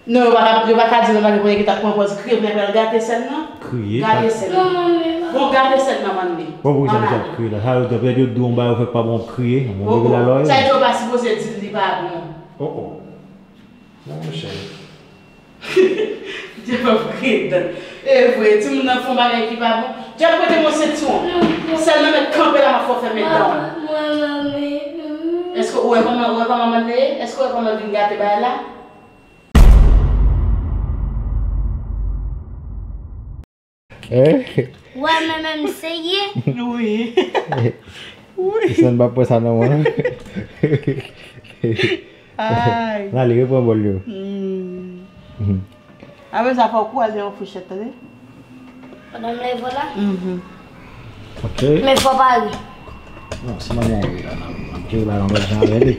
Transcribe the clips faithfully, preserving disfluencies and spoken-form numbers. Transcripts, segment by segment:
Non, yo pa ka, yo pa ka di nou bagay pou nèg ki t ap pran pòz kriye, pou nèg pral gate sèn nan. Kriye, gate sèn nan. Bon, gate sèn nan, manmi. Bon, poukisa misye ap kriye la? Sa yo, petèt yo di w yon bagay, ou fèk pa bon, w ap kriye. Yon bebe la lòyè. Sa yo pa sipoze di l li pa bon. Oh, oh. Non, monchè. Djèf ap kriye dan. E vre, timoun nan fè yon bagay ki pa bon. Djèf prete m yon sentiwon. Sèn nan mèt kanpe la, m ap fè w fèmen dan w. Èske ou wè kòman, ou wè kòman manman ye? Èske ou wè kòman l vin gate bagay la? Hein? Wè, men menm seye. Wi. Wi. Sèn pa pran sa nan men. Ay. N ale repran bòl yo. Hmm. Apre sa, fòk ou al yon fouchèt, tande? Pandan m leve la? Mhm. Ok. Men fò pa ri. Non, si manman w ri la, n ap, n ap jere bagay yon lòt jan avè li.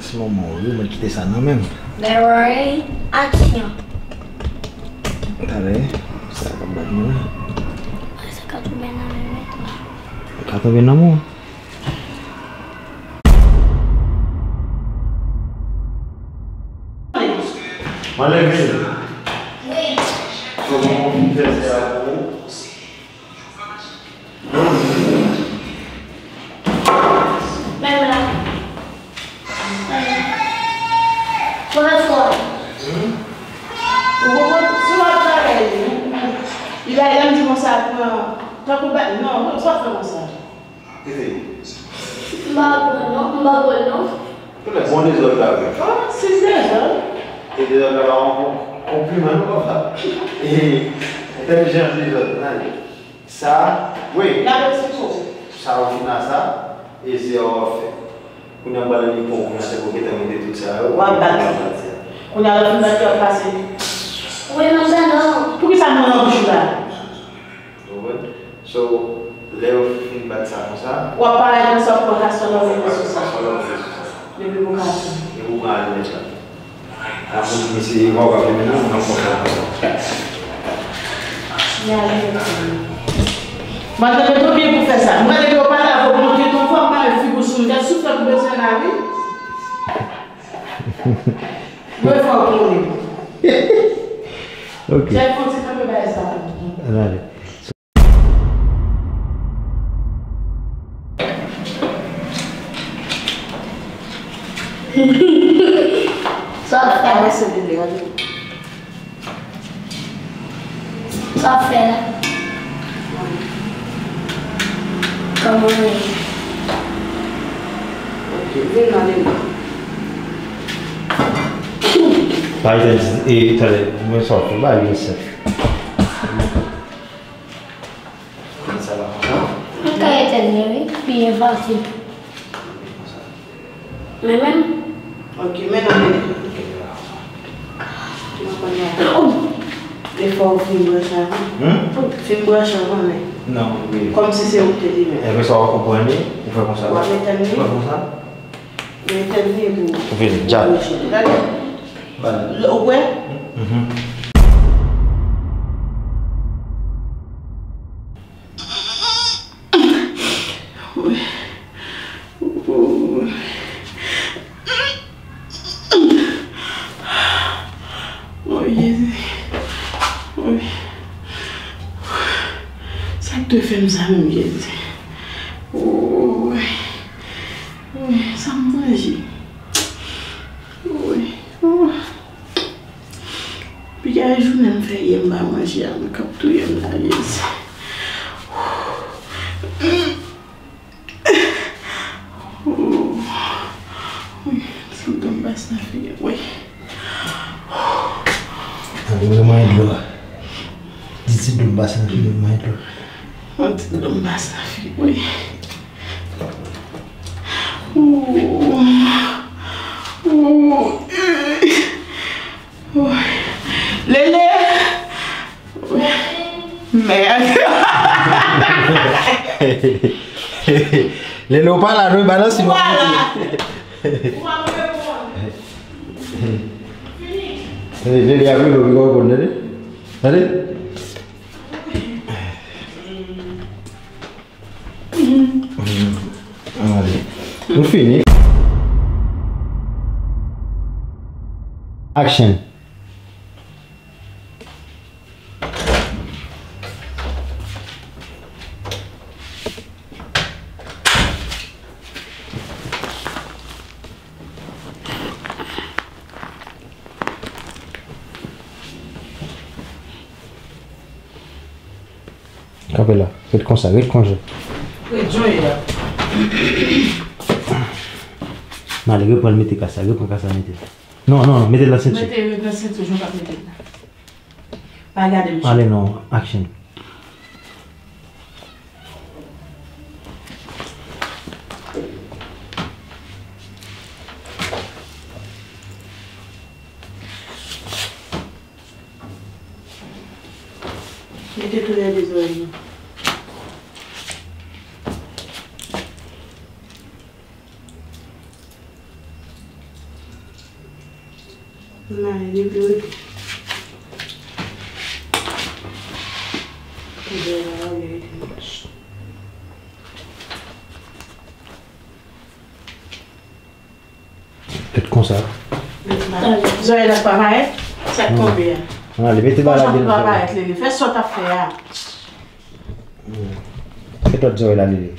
Si manman w ri, mwen kite sa nan men m. Leroy, aksyon. Talè, sa k ap bat mwen la. Sa ka tonbe nan men mwen tou. Sa ka tonbe nan men w. Mwen leve. Wi. So, mwen konn fè sa pou ou. Menm la. Menm la. Mwen fò. Hmm? Ou konprann? Si w ap travay, li bay lè m di konsa, pran, tankou bay, non, ou pa fè konsa. Eseye. M pa pran non, m pa pran non. Kounye a, bon dezòd la vre. Oh, sis dezòd. E dezòd la pa yon bon konpliman non, papa. E entèlijans dezòd, n ale. Sa, wi. N ap eksplike w. Sa ou fin la sa, e se w ap fè. Kounye a, m pral li pou ou, kounye a, se pou w gentan mete tout sa yo. W ap bat. W ap bat sa. Kounye a, lè w fin bat, w ap pase. Wi, m ap tande w. Poukisa m nan bouch ou la? Ou konprann? So, lè yo fin bat sa konsa. W ap parèt konsa, w ap pran kastò la, w ap mete sou sa. Kastò la, w ap mete sou sa. Depi pou ka tou. Depi pou ka tou, mèt la. A, moun ki se Eva, w ap vin menm, non, konsa. Mwen te mete w byen pou fè sa. Mwen te di w pa la, fòk mwen kite w fò, mwen figi w sou mwen. Souflèt ou bezwen la, wi. Mwen fè w konnen. Ok. Jay fon ti kanpe bay sa. Ann ale. Sa w ap fè la? Sa w ap fè la? Kòman w ye? Ok, vin nan men mwen. Pa ete di, e, talè, mwen sa w fè, ba li resèt. Fè sa la konsa. M ka etènye, wi, byen fasil. Men menm. Ok, men nan men. Mwen konn ya. E fò w fin branche avan. Hmm? Fin branche avan, men. Non, wi. Kòmsi se ou ki te limen. Epi sa w konprann li, ou fè konsa. W ap etènye. Ou fè konsa. Etènye pou. Ou fini, djab. Gade. Ban. Ou kwè? Mhm. Wi. Wi. O Jezi. Wi. Sa k te fè m sa menm, Jezi? Wi. Wi, sa m manje? Wi. Wi. Piga jounen m fè yè m pa manje a, men k ap touye m la, Jezi. Wi, sa m tonbe bas nan figi, wi. Tande, mwen manje dlo a. Di ti dlo m bas nan figi, mwen manje dlo. Yon ti dlo m bas nan figi, wi. Wi. Lele! Mèd. Lele, ou pa la, non, balans. Ou pa la. Ou pa reponn. Fini. Lele, Lele, apre, ou pa reponn, tande? Tande? Mhm. Nou fini. Action. Kanpe la. Ret konsa, ret konsa. Ret jan w ye a. N ale, reprann, mete kas la, reprann kas la, mete l. Non, non, non, mete l nan senti. Mete l nan senti, jan w t ap mete l la. Pa gade m. Ale non, action. Mete toulède zòrèy nou. Nan, li pi rete. Li rete. Fèt konsa. Zòrèy la pa parèt? Sa k tonbe a? Nan, li mete bagay la. Fè sa w t ap fè a. Fè lòt zòrèy la, Lili.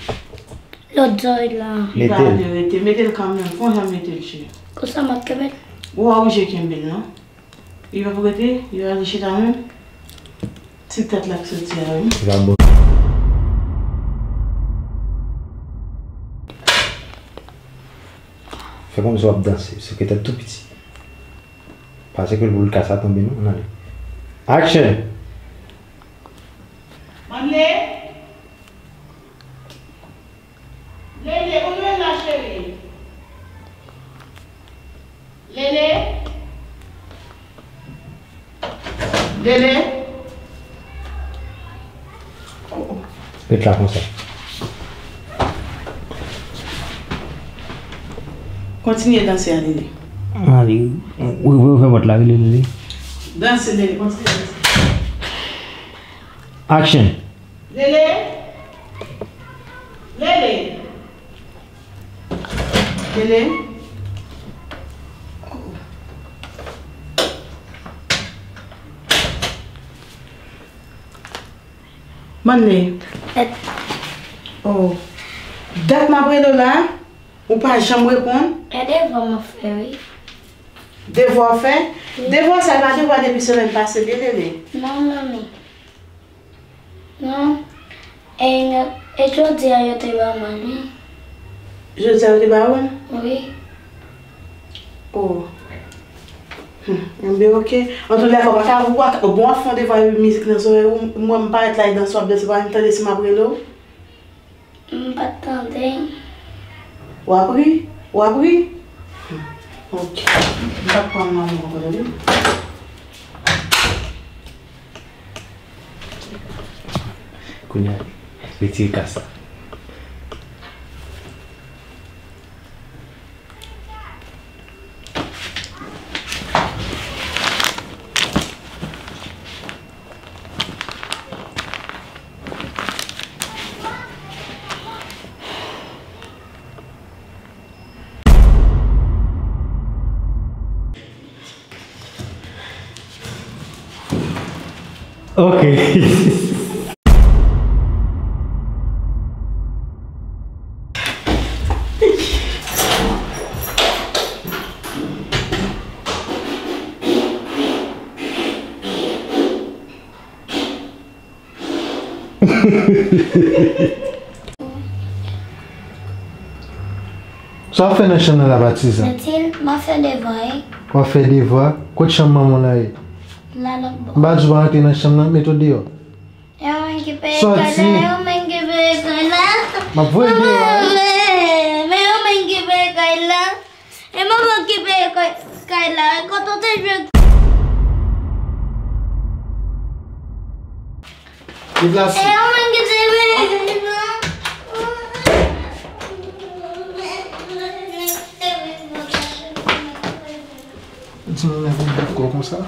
Lòt zòrèy la. Li pa vle rete. Mete l kanmenm. Fè yon jan mete l, cheri. Konsa m ap kenbe l. Ou pa oblije kenbe l, non. Li p ap rete, li ale chita menm. Ti tèt la k soti a, wi. Li pa bon. Fè kòmsi w ap danse, se ke tèt tou piti. Pase ke l pou l ka sa tonbe, non, ann ale. Action! Manley! Lele, ou dwe la, cheri. Lele? Lele? Ret la konsa. Kontinye danse a, Lele. Ale, ou, ou, ou fè vòt la, wi, Lele. Danse, Lele, kontinye danse. Action. Lele? Lele? Lele? Manley. Èt. Oh. Dat m ap rele w la, ou pa janm reponn. E devwa m ap fè, wi. Devwa w fè? Wi. Devwa sa, e pa devwa depi semèn pase, Lele. Non, manmi. Non. E, e jodi a yo te ba mwen li. Jodi a yo te ba ou l? Wi. Oh. Hmm, enben, oke. Antoulèka, w pa ka, w pa, bon, w ap fè yon devwa epi mizik nan zòrèy ou, m wè m parèt la, e danse w ap danse, w pa menm tande si m ap rele w? M pa t tande. W ap ri? W ap ri? Hmm, oke. M pa t pran nan mwen ankò, tande? Kounye a, retire kas la. Ok. Sa w ap fè nan chanm nan la, patizan? Matil, m ap fè devwa wi. W ap fè devwa? Kot chanm manman w la ye? La lòt bò. M pa di w pa rantre nan chanm nan, mete w deyò. E ou menm ki peye kay la, e ou menm ki peye kay la. M ap voye deyò wi. Men, men ou menm ki peye kay la. E manman ki peye kay, kay la, e kote w te jwe? Deplase. E ou menm ki te peye kay la. Timoun nan vin bat kò konsa.